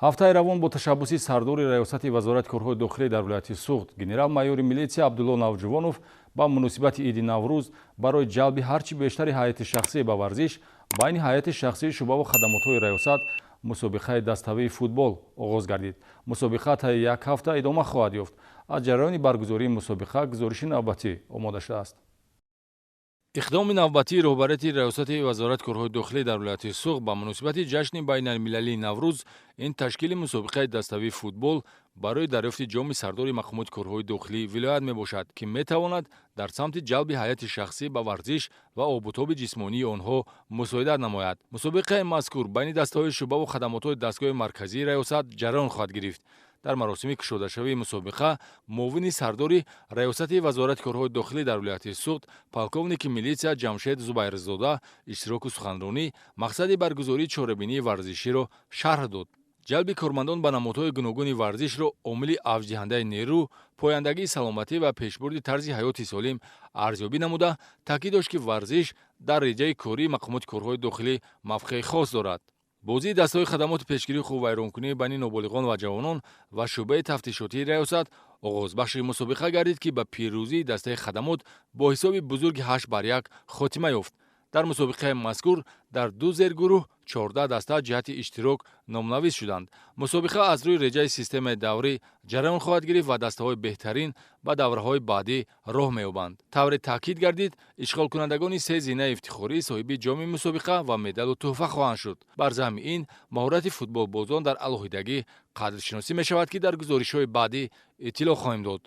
Ҳафтаи равон бо ташаббуси сардори раёсати Вазорати корҳои дохилӣ дар вилояти Суғд генерал-майори милитсия Абдулло Навҷувонов ба муносибати иди Наврӯз барои ҷалби ҳарчи бештари ҳайати шахсӣ ба варзиш байни ҳайати шахсии шӯъбаву хадамотҳои раёсат мусобиқаи даставии футбол оғоз гардид. Мусобиқа таи як ҳафта идома хоҳад ёфт. Аз ҷараёни баргузории мусобиқа гузориши навбатӣ омода шудааст. Иқдоми навбатии роҳбарияти раёсати Вазорати корҳои дохилӣ дар вилояти Суғд ба муносибати ҷашни байналмилалии Наврӯз ин ташкили мусобиқаи даставии футбол барои дарёфти ҷоми сардори мақомоти корҳои дохилии вилоят мебошад, ки метавонад дар самти ҷалби ҳайати шахсӣ ба варзиш ва обутоби ҷисмонии онҳо мусоидат намояд. Мусобиқаи мазкур байни дастаҳои шӯъбаву хадамотҳои дастгоҳи марказии раёсат ҷараён хоҳад гирифт. Дар маросими кушодашавии мусобиқа муовини сардори раёсати Вазорати корҳои дохилӣ дар вилояти Суғд полковники милитсия Ҷамшед Зубайрзода иштироку суханронӣ мақсади баргузории чорабинии варзиширо шарҳ дод. Ҷалби кормандон ба намудҳои гуногуни варзишро омили авҷдиҳандаи нерӯ, пояндагии саломатӣ ва пешбурди тарзи ҳаёти солим арзёбӣ намуда, таъкид дошт, ки варзиш дар реҷаи кории мақомоти корҳои дохилӣ мавқеи хос дорад. Бозии дастаҳои хадамоти пешгирии ҳуқуқвайронкунӣ байни ноболиғон ва ҷавонон ва шӯъбаи тафтишотии раёсат оғозбахши мусобиқа гардид, ки ба пирӯзии дастаи хадамот бо ҳисоби бузурги 8 бар 1 хотима ёфт. Дар мусобиқаи мазкур дар ду зергурӯҳ 14 даста ҷиҳати иштирок номнавис шуданд. Мусобиқа аз рӯи реҷаи системаи даврӣ ҷараён хоҳад гирифт ва дастаҳои беҳтарин ба давраҳои баъдӣ роҳ меёбанд. Тавре таъкид гардид, ишғолкунандагони се зинаи ифтихорӣ соҳиби ҷоми мусобиқа ва медалу тӯҳфа хоҳанд шуд. Бар замми ин маҳорати футболбозон дар алоҳидагӣ қадршиносӣ мешавад, ки дар гузоришҳои баъдӣ иттилоъ хоҳем дод.